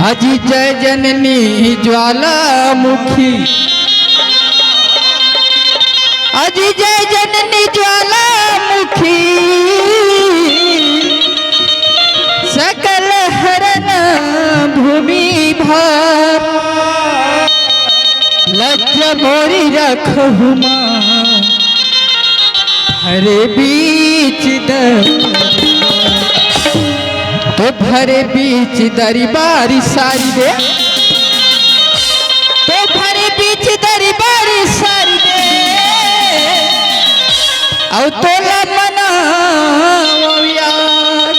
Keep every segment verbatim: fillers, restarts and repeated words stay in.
अजी जय जननी ज्वालामुखी, अजी जय जननी ज्वालामुखी, सकल हरन भूमि भार। लज्ज मोरी रखहु माँ, भरे बीच दर, तो भरे बीच दरबारी सारी दे, तो भरे बीच दरबारी सारी दे, अउ तोला मनावव यार,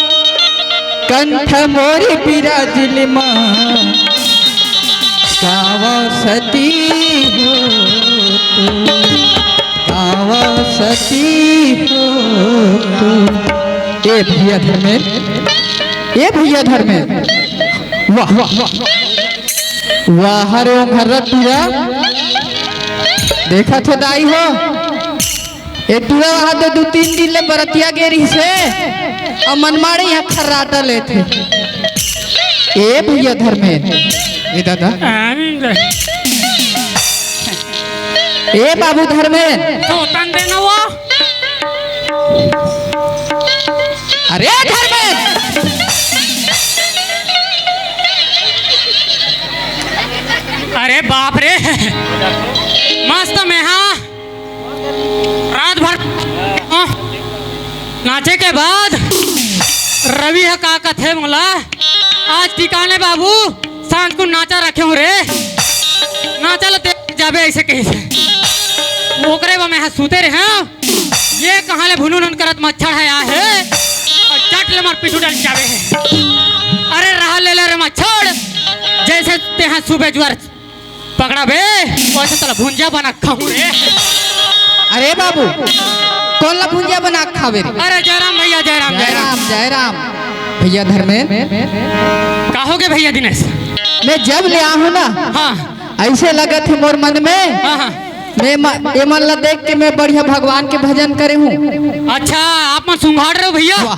कंठ मोरी बिराजिल माँ, गावव सती हो तू, गावव सती हो तू। ए भैया धर्मेन, ए भैया धर्मेन, वाह, वाह, वाह, वाह, हरे ओम हर्रा टूरा, देखत हो दाई हो, ए टूरा वहाँ तो दू तीन दिन ले बरतिया गे रहिस हे, अउ मनमाड़े यहाँ खर्राटा लेथे। ए भैया धर्मेन, ए दादा, ए बाबू धर्मेन, तो तन देना वो। अरे धर्मेन, अरे बाप रे, मस्त में हाँ। रात भर, हाँ, नाचे के बाद रवि ह का कथे मोला, आज ठिकाने बाबू, सांझ को नाचा रखे हूँ रे, नाचा ल देख जाबे ऐसे कही से। ओकरे बा मैं ह सूते रहे हूँ, ये कहाँ ले भुनुन करत मच्छर है आ है, अउ चट ले मार पीछू डल जाबे है। अरे रहा ले ले रे मच्छर, जैसे तेहा सुबह जुआर पकड़ा बे, वैसे तोला भुंजा बना खाहूं रे। अरे बाबू, कोन ला भुंजा बना खावे रे? अरे जयराम भैया, जयराम, जयराम। जयराम, जयराम। भैया धर्मेन। का होगे भैया दिनेश? मैं जब ले आहूं ना, हाँ। ऐसे लगत हे मोर मन में, हाँ, हाँ। मैं म-, ये मन ला देख के मैं बढ़िया भगवान के भजन करे हूँ। अच्छा, आप मन सुंघाड़ रहे हो भैया? वाह।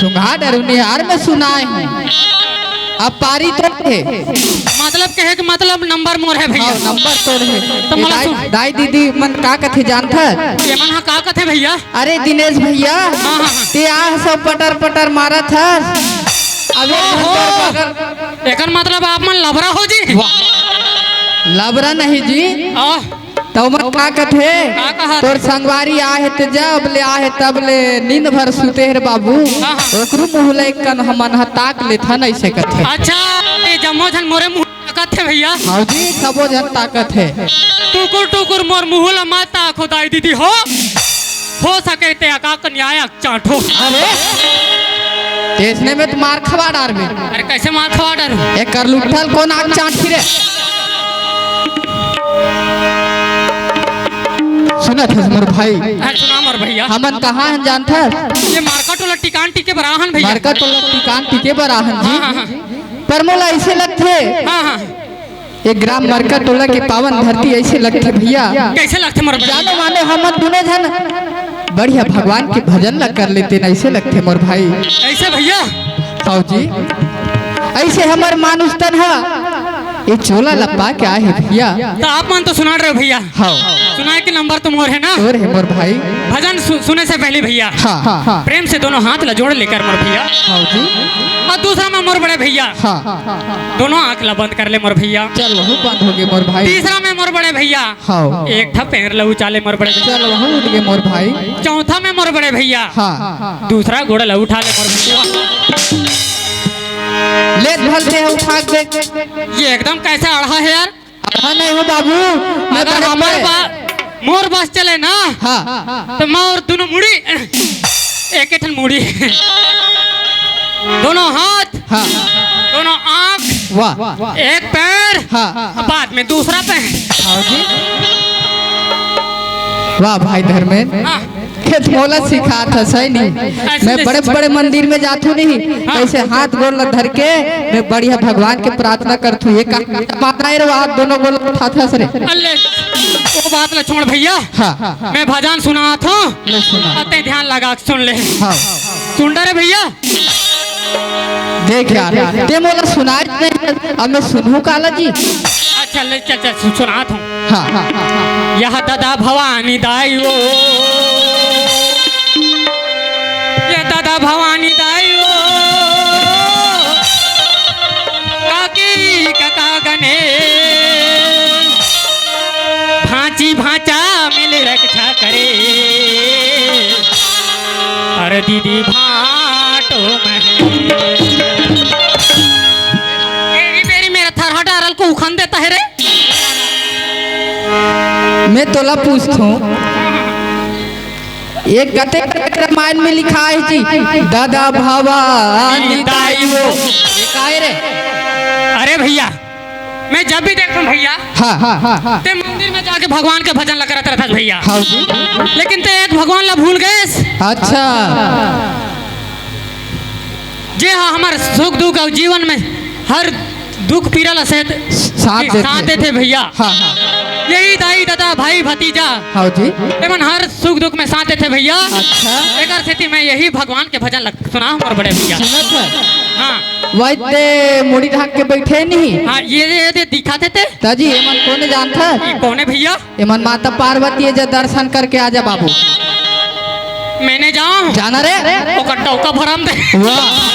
सुंघाड़ रहे हो, निहार में सुनाए हूँ। अब पारी तोर हे। मतलब कहे के मतलब नंबर मोर हे भैया। हाँ, नंबर तोर हे। तो ए, मतलब दाई, सुन। दाई दीदी मन का कथे जानथस? ये मन हा का कथे भैया? अरे दिनेश भैया, हाँ, हाँ, हाँ। ते आ सब पटर पटर मारत हस। अब एक ओहो। नंबर बगल। एकर मतलब आप मन लबरा हो जी? वाह। लबरा नहीं जी। आह। त ओमन का कथे? का कहत? तोर संगवारी आहे त जब ले आहे तब ले नींद भर सुते हे रे बाबू। हाँ, हाँ। ओकरू मुँह ले कन हमन ह ताक लेथन, अइसे कथे। अच्छा, ये जम्मो झन मोरे मुँह ताकत हे भैया। हाँ जी, सबो झन ताकत हे। टुकुर टुकुर मोर मुँह ल मत ताको दाई दीदी हो। हो सके ते अका कन्या चांटो। अरे, तेसने में तो मार खवा डारबे। अरे, कैसे मार खवा डारू? एकर लुट्ठल कोन आग चांटही रे? सुनत हस मोर भाई? हाँ, सुना मोर भैया। हमन कहाँ हन जानथस? ये मारका टोला टिकान टिके बर आहन भैया। मारका टोला टिकान टिके बर आहन जी। हाँ, हाँ, हाँ। पर मोला ऐसे लगथे। हाँ, हाँ। ये ग्राम मरका टोला के पावन धरती ऐसे लगथे भैया। कैसे लगथे मोर बड़े? जानो मानो हमन दुनो झन बढ़िया भगवान के भजन ला कर लेते न, ऐसे लगथे मोर भाई। ऐसे भैया? हाँ जी, ऐसे हमर मानुष तन हा ये चोला ला पा के आए हे भैया। तो आप मन तो सुना रहे हो भैया? हाँ। सुनाए के नंबर तो मोर हे ना? तोर हे मोर भाई। भजन सु-, सुने से पहले भैया, हाँ, हाँ, हाँ। प्रेम से दोनों हाथ ला जोड़ लेकर मोर भैया। हाँ जी। और दूसरा में मोर बड़े भैया। हाँ। दोनों आंख ला बंद कर ले मोर भैया। चल, वहू बंद हो गए मोर भाई। तीसरा में मोर बड़े भैया। हाँ। एक ठा पैर ला उचा ले मोर बड़े भैया। चल, वहू उठ गए मोर भाई। चौथा में मोर बड़े भैया। हाँ। दूसरा गोड़ ला उठा ले मोर भैया। ले भल दे उठा के। ये एकदम कैसे अड़हा है यार? अड़हा नहीं हो बाबू, मैं अगर बड़े हमारे बड़े। बा-, मोर बस चले ना, हाँ। तो मैं और दोनों मुड़ी, एक ही ठन मुड़ी, दोनों हाथ, हाँ। दोनों आंख, वाह। एक पैर, हाँ। बाद में दूसरा पैर। हाँ जी। वाह भाई धर्मेंद्र, हाँ। ये तो मोला सिखात हस नहीं। ऐसे मैं जैसे बड़े बड़े मंदिर में जाथू नहीं, हाँ। ऐसे हाथ गोड़ ला धर के मैं बढ़िया भगवान के प्रार्थना करथू। ये का माता है रे, हाथ दोनों गोड़ ला उठात हस रे। अल्ले, वो बात ला छोड़ भैया। हाँ। मैं भजन सुनात हूँ, ले सुना। अते ध्यान लगा के सुन ले। हाँ। सुन डरे भैया। देख यार, ते मोला सुनात नहीं, अब मैं सुनहूँ काला जी। अच्छा, ले चल, चल, सु-, सुनात हूँ। हाँ, हाँ, हाँ, हाँ। यह दादा भवानी दाई वो, यह दादा भवानी दाई वो, काकी कका गने, भांची भांचा मिल रक्षा करे। अरे दीदी भाटो महल। एरी बेरी मेरा थरहा डारल को उखन देता है रे। मैं तोला पूछथूं, ये कतेक रामायण में लिखा है जी, दादा भवानी दाई वो, ये काय रे? अरे भैया, मैं जब भी देखता हूँ भैया, हाँ, हाँ, हाँ, हाँ। ते मंदिर में जाके भगवान के भजन ला करत रहत हस भैया। हाँ जी। लेकिन ते एक भगवान ला भूल गए। अच्छा। जे हा हमर सुख दुख अउ जीवन में हर दुख पीरा ला सहित साथ देथे। साथ देथे भैया। हाँ, हाँ। यही दाई ददा भाई भतीजा, हाँ जी। एमन हर सुख दुख में साथ देथे भैया। अच्छा। एकर सेती मैं यही भगवान के भजन ला सुना हूँ मोर बड़े भैया। सुनत है। हाँ। वही ते मुड़ी ढाक के बैठे नहीं। हाँ, ये, ये दे दिखाते थे। ताजी, एमन कोने जानता? ये कौन है भैया? एमन माता पार्वती है, जा दर्शन करके आ जा बाबू। मैंने जाऊं? जाना रे। ओकर टौका भरम दे। वाह।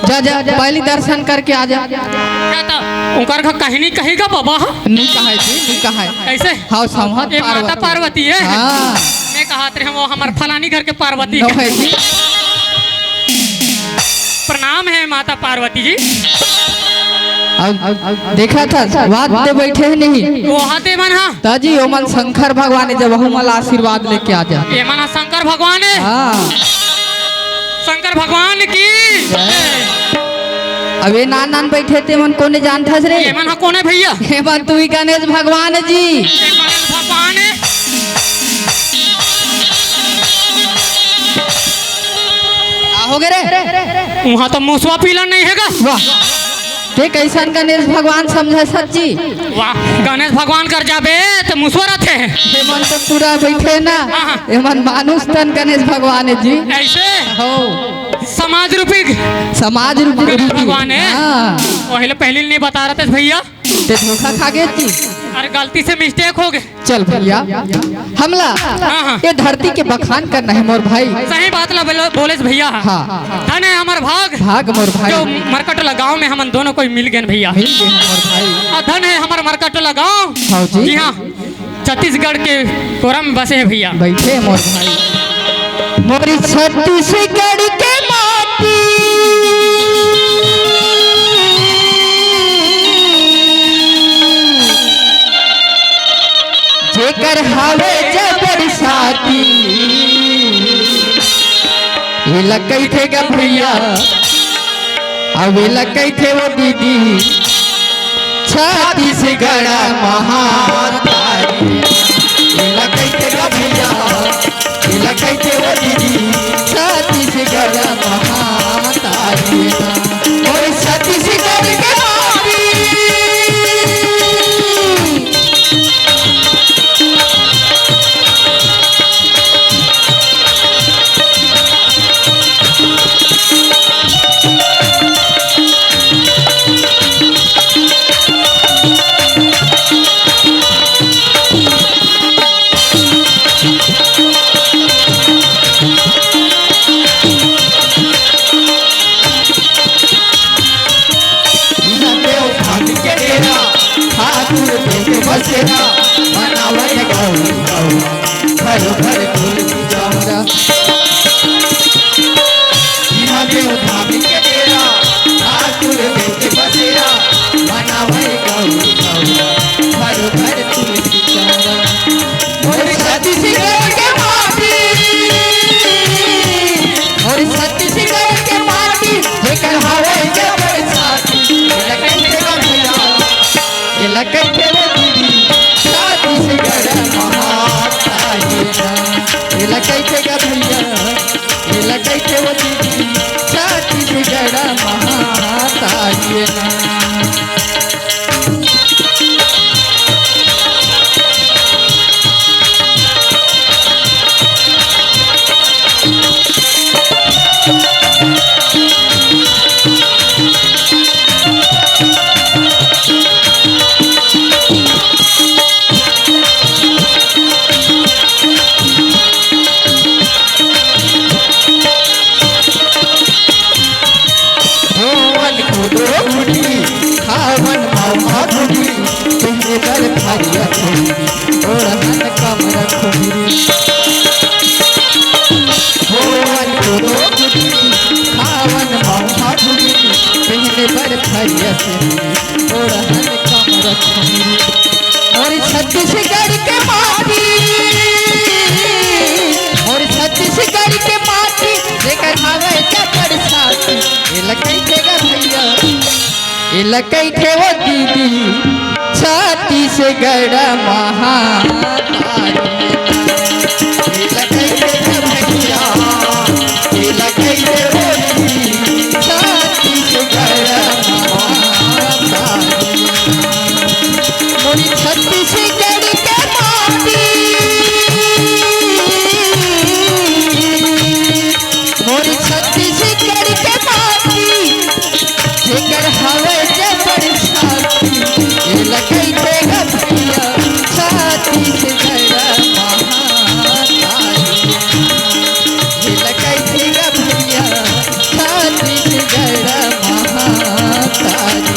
जा, जा, पहली दर्शन करके आ जा। क्या था? ओकर का कहनी कहेगा बाबा? नहीं कहा है जी, नहीं कहा है। कैसे? हाँ, संवत ये माता पार्वती। पार्वती है। हाँ। मैं कहा तेरे वो हमर फलानी घर के पार्वती नो है। है जी। प्रणाम है माता पार्वती जी। अब, अब देखा था, वहाँ ते बैठे हैं नहीं। वहाँ ते मन हा। ताजी, ओमन शंकर भगवान है, जब वहू मल आशीर्वाद लेके आ जा। ये मन हा शंकर भगवान है। हाँ। शंकर भगवान की। अब ये नान नान बैठे ते मन कोने जानत हस रे? ये मन हा कोने भैया? ये मन तू ही गणेश भगवान जी। ये गणेश भगवान है। का हो गे रे? वहाँ तो मुसवा पीला नहीं है गा। वाह, ते कैसन गणेश भगवान समझे सच्ची? वाह, गणेश भगवान कर जाबे तो मुसवा रहते हैं। एमन तो पूरा बैठे ना, हाँ, हाँ। एमन मानुष तन गणेश भगवान है जी। ऐसे? हो। समाज रूपी। समाज रूपी गणेश रूपी। भगवान है। हाँ। पहले, पहले नहीं बता रहे थे भैया। ते धोखा खा गे जी। अरे गलती से मिस्टेक हो गे। चल भैया, हमला हाँ, हाँ। ये धरती के बखान करना है मोर भाई। सही बात ला बोले, बोलेस भैया। हाँ। धन है हमर भाग। भाग मोर भाई। जो मरकटोला गांव में हमन दोनों कोई मिल गए भैया। मिल गए मोर भाई। और धन है हमर मरकटोला गांव। हाँ जी। जी हाँ, छत्तीसगढ़ के कोरा में बसे हैं भैया। बैठे मोर भाई। मोरी छत्तीसगढ़ के माटी। जेकर हावे जबर साथी, एला कहिथे गा भैया, अब एला कहिथे वो दीदी, छत्तीसगढ़ महातारी। एला कहिथे गा भैया, एला कहिथे वो दीदी, छत्तीसगढ़ महातारी। मोर छत्तीसगढ़ के माटी। होवन कूदो गुटी, खावन मामा गुटी, पहने बर फरिया गुटी, ओढ़न कमर खुटी। होवन कूदो गुटी, खावन मामा गुटी, पहने बर फरिया गुटी, ओढ़न कमर खुटी। मोर छत्तीसगढ़ के माटी, मोर छत्तीसगढ़ के माटी, जेकर हवे जबर छाती, एला कहिथे गा भैया, एला कहिथे वो दीदी, छत्तीसगढ़ महातारी। एला कहिथे गा भैया, एला कहिथे वो दीदी, छत्तीसगढ़ महातारी। मोरी छत्तीसगढ़ के माटी, मोरी छत्तीसगढ़ के माटी, जेकर हवे जबर छाती, एला कहिथे गा भैया, छत्तीसगढ़ महातारी। एला कहिथे गा भैया, छत्तीसगढ़ महातारी।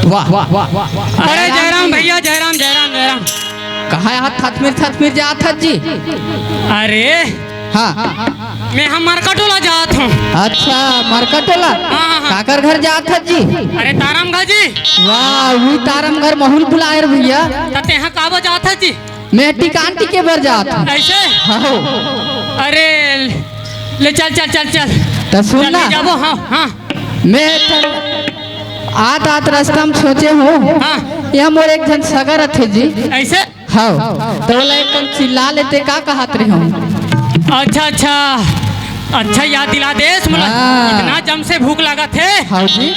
वाह, वाह, वाह, वाह। अरे जयराम भैया, जयराम, जयराम, जयराम। कहाँ यहाँ थथमिर थथमिर जात हस जी? अरे हाँ। मैं हम मरकाटोला जात हूँ। अच्छा, मरकाटोला? हाँ, हाँ, हाँ। काकर घर जात हस जी? अरे तारम घर जी। वाह, वो तारम घर महुल बुलाए रे भैया। त तेहा काबर जात हस जी? मैं टीका टीके बर जात हूँ। ऐसे? हाँ। अरे ले चल, चल, चल, चल। त सुन चल, ना। ले जाबो, हाँ, हाँ। मैं त आत आत रस्ता में सोचे हूँ, हाँ। ये मोर एक झन सगा रथे जी। ऐसे? हाँ, त ओला एक कन चिल्ला लेते, का कहत रहे हूँ? अच्छा, अच्छा, अच्छा, याद दिला देस मोला। हाँ। इतना जम से भूख लागत हे। हाँ जी।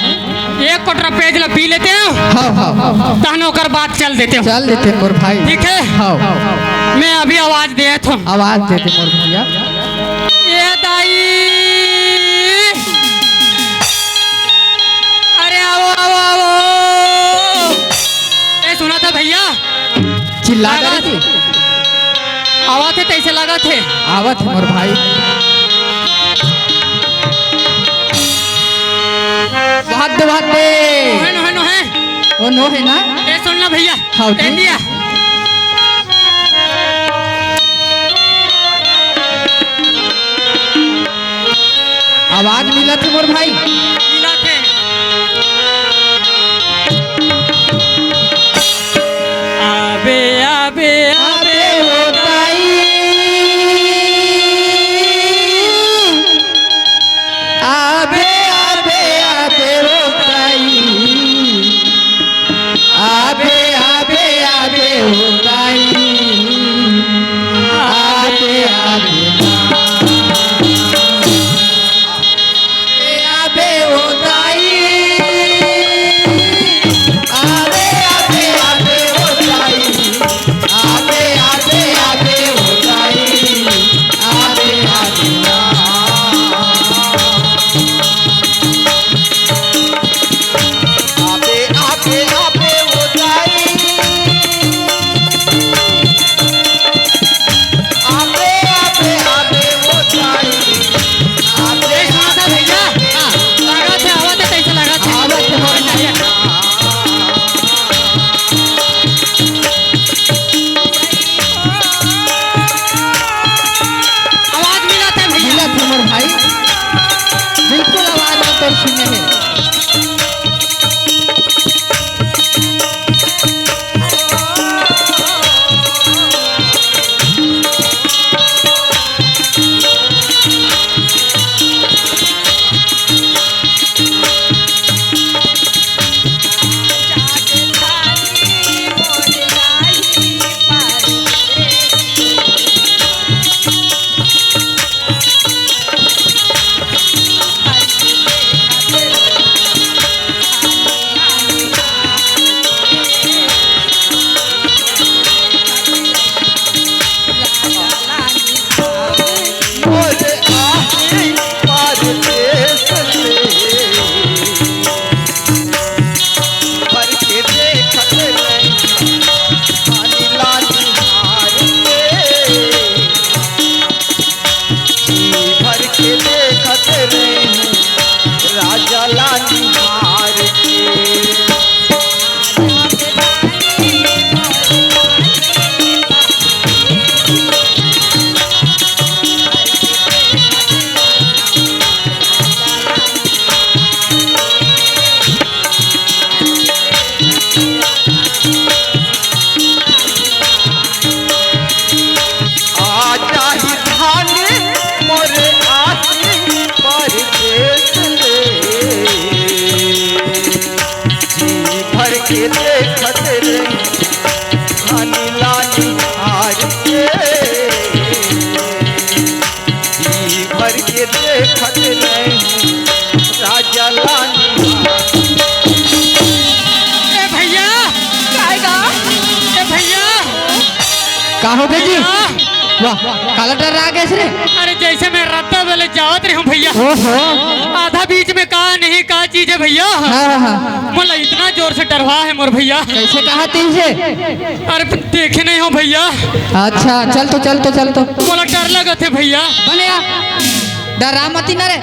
एक कोटरा पेज ला पी लेते हैं। हाँ, हाँ, हाँ, हाँ। तहन ओकर बाद चल देते हैं। चल देते मोर भाई। ठीक है? हाँ। मैं अभी आवाज देत हूँ। आवाज देते मोर भैया। ए दाई, अरे आवो, आवो, आवो। ए सुनत हस भैया? चिल्ला लागत दे। आवत हे, तइसे लागत हे। आवत हे मोर भाई। वाद्य, वाद्य। नोहे, नोहे, नोहे। ओ नोहे ना? ए सुन ना भैया। हाँ जी। ए दिया। आवाज मिलत हे मोर भाई। मिलत हे। आबे, आबे, आबे ओ दाई। आबे, आबे, आबे ओ दाई। आबे, आबे, आबे ओ दाई। आबे, आबे। आबे, आबे ओ के देखत रही, खानी लानी हार के, जी भर के देखत रही, राजा लानी हार। ए भैया, काय गा? ए भैया, का हो गए जी? भैया। वाह, काला डर आ गया रे। अरे जैसे मैं रद्दा वाले जावत रहे हूँ भैया। ओहो। आधा बीच में का नहीं का चीज है भैया। हाँ, हाँ, हाँ। मोला इतना जोर से डरवा है मोर भैया। कैसे कहा तीन से? अरे देखे नहीं हो भैया। अच्छा, चल तो, चल तो, चल तो। मोला डर लगत है भैया। बने आ। डरा मती ना रे।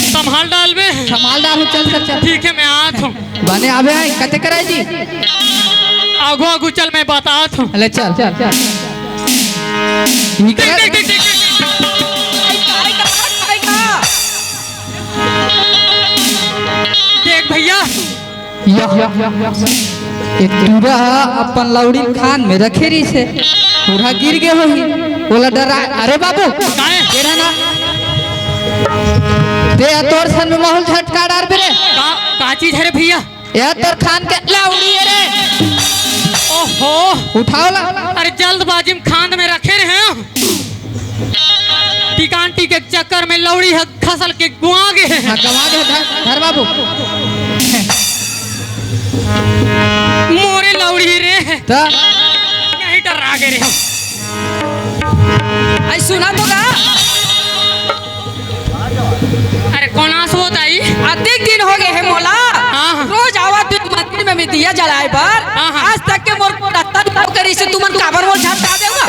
संभाल डाल बे। संभाल डाल हूँ, चल, चल, चल। ठीक है, मैं आत हूँ। बने आबे आई, कते कराई जी? आगू आगू चल, मैं बतात हूँ। ले चल। निकल। देख, देख, देख, देख, देख। देख भैया। यह, एक टूरा अपन लौड़ी खान में रखे रही से, टूरा गिर गए होही, ओला डरा। अरे बाबू, काहे? तेरा ना, ते तोर सन में माहौल झटका डार बे रे। का, का चीज है रे भैया? यह तोर खान के लौड़ी है रे। ओहो। उठाओ ला। अरे जल्दबाजी में खान में रखे रहे हैं। टिकान टिके के चक्कर में लौड़ी है खसल के गुआ गए हैं। हाँ, गवा गए, धर, धर बाबू। मोरे लौड़ी रे। तो? यही डरा गए रे हम। आई सुना तो गा। अरे कोन आस होत आई? अतेक दिन हो गए है मोला। हाँ, हाँ। रोज आवा तू मंदिर में, में दिया जलाए बर। हाँ, हाँ। आज तक के मोर रत्ता दुआर करी से तुमन काबर मोर झटका देवा?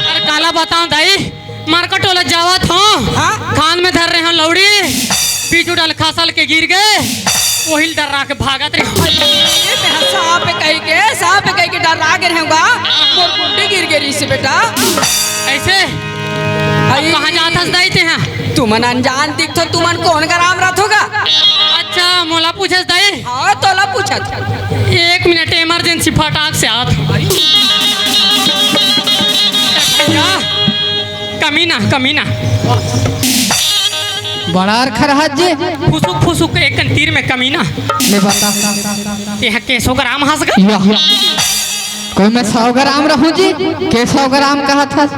अरे काला बताऊं दाई, मार्केट वाला जावत हो। हाँ? खान में धर रहे हो लौड़ी, पीछू डाल खसल के गिर गए, वही डर्रा के भागत रहे। अरे, मैं सांप कह के, सांप कह के डर्रा गए रहूंगा, मोर गुड्डी गिर गई से बेटा। ऐसे? अरे, कहाँ जात हस दाई ते हैं? तुमन अनजान दिखथो, तुमन कोन ग्राम रथो गा? अच्छा, मोला पूछस दाई? हाँ, तोला पूछत। एक मिनट, इमरजेंसी फटाक से आत। भैया, कमीना, कमीना। बड़ा अरखर हस जी। फुसुक फुसुक एक तीर में कमीना। ले बता। ते हैं के सौ ग्राम हस गा? या। कोई मैं सौ ग्राम रहूं जी, के सौ ग्राम कहत हस?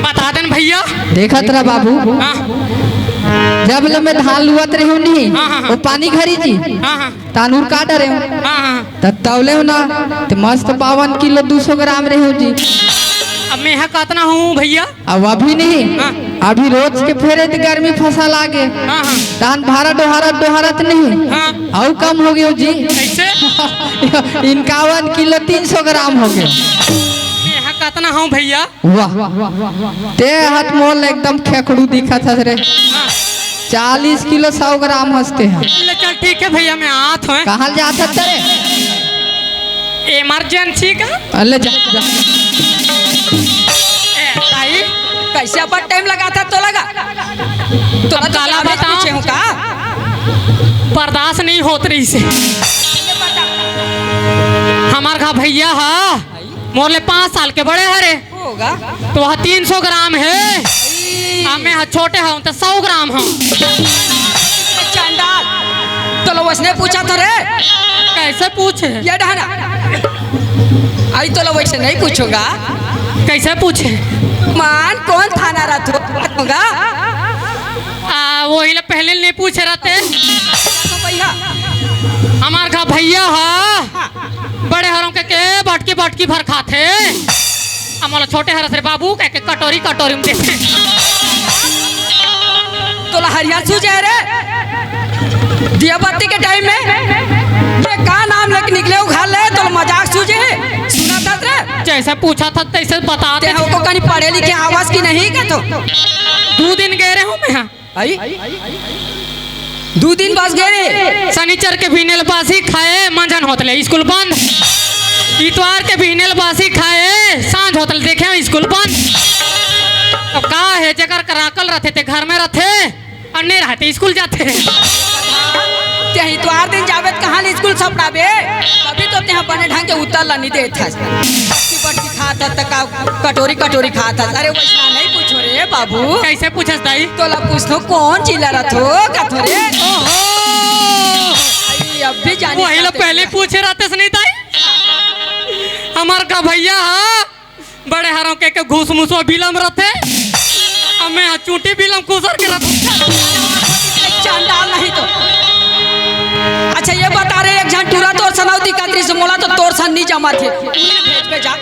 बता देन भैया। देखत रह बाबू। हाँ। जब ले मैं धान लुवत रही हूँ नहीं, हाँ, हाँ, हाँ। वो पानी घरी जी, हाँ, हाँ। तानूर का डरे हूँ। हाँ, हाँ। त तौले हूँ ना, त मस्त बावन किलो दू सौ ग्राम रहे हूँ जी। अब मैं यहाँ कतना हूँ भैया? अब अभी नहीं, हाँ। अभी रोज के फेरे त गर्मी फसल आ गे। हाँ, हाँ। धान भारत डोहारत डोहारत नहीं, हाँ। अउ कम हो गयो जी। कैसे? इक्यावन किलो तीन सौ ग्राम हो गयो। मैं यहाँ कतना हूँ भैया? वाह, ते हाथ मोल एकदम खेकड़ू दिखत हस रे। हाँ। चालीस किलो सौ ग्राम हस ते हैं। ले चल ठीक है भैया, मैं आत हूँ। कहाँ ले जात हस रे? इमरजेंसी का। अल्ले जा, जा। ए, ताई, कैसे अपन टाइम लगाता तो लगा? तो अब काला बताऊं? पूछे हूँ का? बर्दाश्त नहीं होत रही से। हमार घा भैया हा, मोर ले पाँच साल के बड़े हरे। होगा। तो वह तीन सौ ग्राम है। ई। आ, मैं हा छोटे हूँ तो सौ ग्राम हूँ। चंडाल। तो लो उसने पूछा था रे। कैसे पूछे? ये डहना। आई तो लो वैसे नहीं पूछूंगा। कैसे पूछे? मान कौन थाना रहा तू? होगा। आ, वही ला पहले नहीं पूछे रहते। तो भैया। हमार घा भैया हा। बड़े हरों के, के बटकी बटकी भर खाथे। आ मोला छोटे हरस रे बाबू कह के कटोरी कटोरी में देथे। तोला हरिया सूझे रे। दिया बत्ती के टाइम में ये का नाम लेके निकले हो घर ले, तोला मजाक सूझे। सुना था रे। जैसे पूछा था तैसे बता ते दे। हमको कहीं पढ़े लिखे आवाज की नहीं का तो। दू दिन गए रहे हूँ मैं यहाँ। आई? दू दिन बस गए रे। शनिचर के बिहने ल बासी खाए, मंझन होत ले स्कूल बंद। इतवार के बिहने ल बासी खाए, सांझ होत ले देखे स्कूल बंद। तो का है, जेकर कराकल रथे ते घर में रथे, और नहीं रहते स्कूल जाते। ते इतवार दिन जावे त कहाँ ले स्कूल सपड़ाबे? तभी तो ते बने ढंग के उतर ला नहीं देत हस। बटकी बटकी खात हस त का कटोरी कटोरी खात हस। अरे वैसा नहीं पूछो रे बाबू। कैसे पूछस दाई? तोला पूछथो कौन चिल्ला रथो कथो रे? ओहो। आई, अब भी जानी वही ला चाहते पहले हैं। पूछे रहते से नहीं ताई। हमार का भैया हा बड़े हरव के, के घूस मुसवा बिलम रहते। अब मैं हा चूंटी बिलम कुसर के रहते। चंडाल नहीं तो। अच्छा ये बता रे, एक झन टूरा तोर सनौती कतरी से मोला तो तोर सन नहीं जमा थे। भेज पे जा।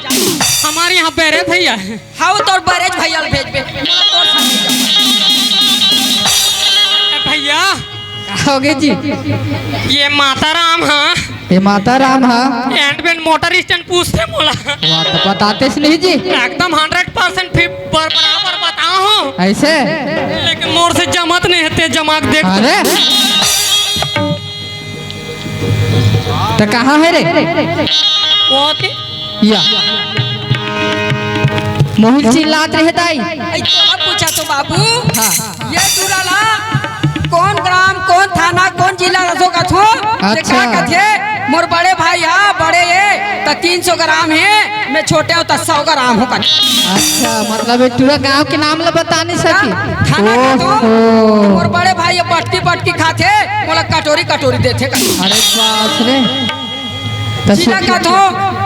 हमारे यहाँ पे रे भैया। हाँ, तोर बरेज भैया ल भेजबे। मोला तोर संग नहीं जाना। ए भैया। का होगे जी? ये माता राम हा। ये माता राम हा। एंड में मोटर स्टैंड पूछते मोला। वाह, तो बताते से नहीं जी। एकदम हंड्रेड परसेंट फिर बर-, बराबर बताओ। ऐसे? लेकिन मोर से जमत नहीं है, ते जमा के देख। अरे। त कहाँ है रे? वो के? या। मोहिल चिल्लात रहे दाई। अई तोला पूछा तो बाबू। हाँ। ये टूरा ला कौन ग्राम, कौन थाना, कौन जिला रसो कथो? ते अच्छा। का कथे? मोर बड़े भाई हा, बड़े ये, त तीन सौ ग्राम है, मैं छोटे हूँ, त सौ ग्राम हूँ कथे। अच्छा, मतलब ये टूरा गांव के नाम ला बता नहीं सकी। थाना कथो? ओहो। मोर बड़े भाई ये पटकी पटकी खाथे, मोला कटोरी कटोरी देथे कथे। अरे बाप रे। त जिला सुन कथो,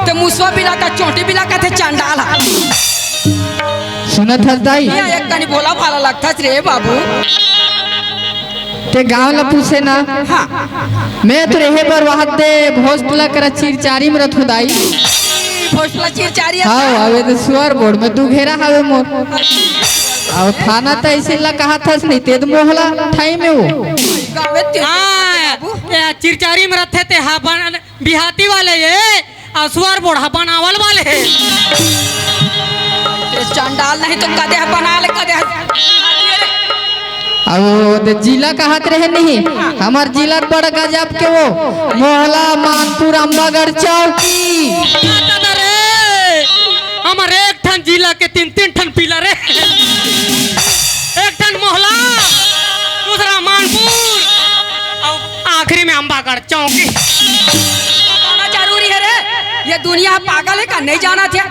ते मुसवा बिला का चोटी बिला कथे चंडाल हा। सुनत हस दाई? ये एक कनी भोला भाला लगथस रे बाबू। ते गांव ला पूछे ना। हाँ। मैं तो रहे बर वहाद दे भोसला करा चिरचारी में रथू दाई। भोसला चिरचारी है? हाँ, अबे तो सुअर बोर्ड में दू घेरा हवे मोर। अब थाना तो ऐसे ला कहा था नहीं, ते तो मोहला ठाई में वो। गावे ते हाँ, बाबू। ये चिरचारी में रथे ते हा बन-, बिहाती वाले ये, असुआर बोढ़ा बनावल वाले हे। ये चंडाल नहीं तो कदे ह बना ले, कदे ह। अब वो दे जिला कहत रहे नहीं, हमार जिला बड़ गजब के वो मोहला, मानपुर, अम्बागढ़ चौकी। अरे, हमर एक ठन जिला के तीन तीन ठन पिलर हे। एक ठन मोहला, दूसरा मानपुर, अउ आखिरी में अम्बागढ़ चौकी। बताना जरूरी हे रे, ये दुनिया पागल हे का, नहीं जानत हे?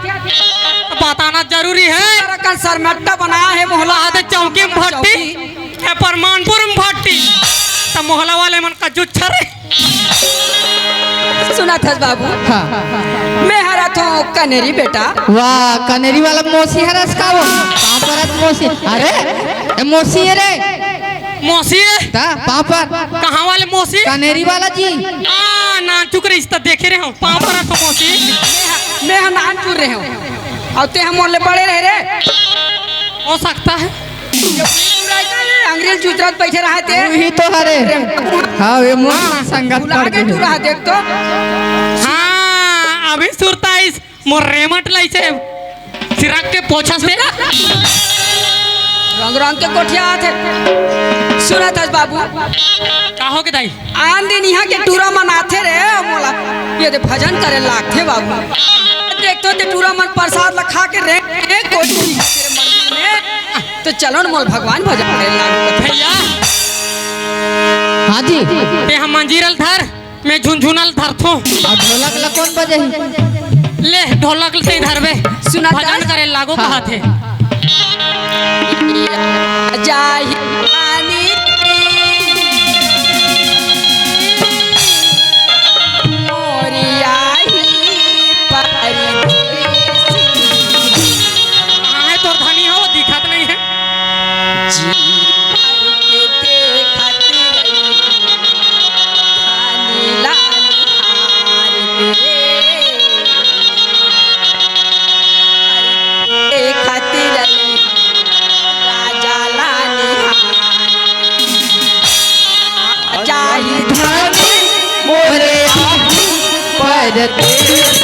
बताना जरूरी हे। सरकन सरमट्टा बना हे मोहला। आधे चौकी में भट्टी, चौकी। ए पर मानपुर में भट्टी, त मोहला वाले मन का जुच्छर हे। सुनत हस बाबू? हाँ। मैं हरत हूँ कनेरी बेटा। वाह, कनेरी वाला मौसी हरस का वो? पाँव परत मौसी। अरे, ए मौसी हे रे। मौसी हे? ता, पाँव पर। कहाँ वाले मौसी? कनेरी वाला जी। आ, नानचुक रहिस त देखे रहे हूँ। पाँव परत हूँ मौसी। मैं ह-, मैं ह नानचुक रहे हूँ। अउ ते ह मोर ले बड़े रहे रे। हो सकता है। अंग्रेज चुचरात बैठे रहा थे। वही तो हरे। हाँ, वे मोर हाँ, संगत भुला पड़ के गए। तू रहा देख तो। हाँ, अभी सुरता इस मोर रेमट लाई से सिरक के पोछा से। रंग रंग के कोठिया आथे। सुनत हस बाबू। का हो के दाई? आन दिन इहाँ के टूरा मन आथे रे मोला, ये दे भजन करे लागथे बाबू। देख तो ते टूरा मन प्रसाद ला खा के रे, रे कोई कोई खाथे रे मंदिर में। तो चलो न मोल भगवान भजन करे लागू। भैया। हाँ जी। ते हम मंजीरल धर, मैं झुनझुनल धरथो। अउ ढोलक ला कोन बजाही? ले, ढोलक ल ते धरबे। सुना भजन करे लागो हाँ। कहाथे। जाही पानी मोरिया ही परदेसी। कहाँ हे तोर धनी हो, दिखत नहीं हे। जी भर के देखत रही खानी लाल हार के। देखत रही राजा लाल हार के। जाही धनी मोरे आही परदेसी।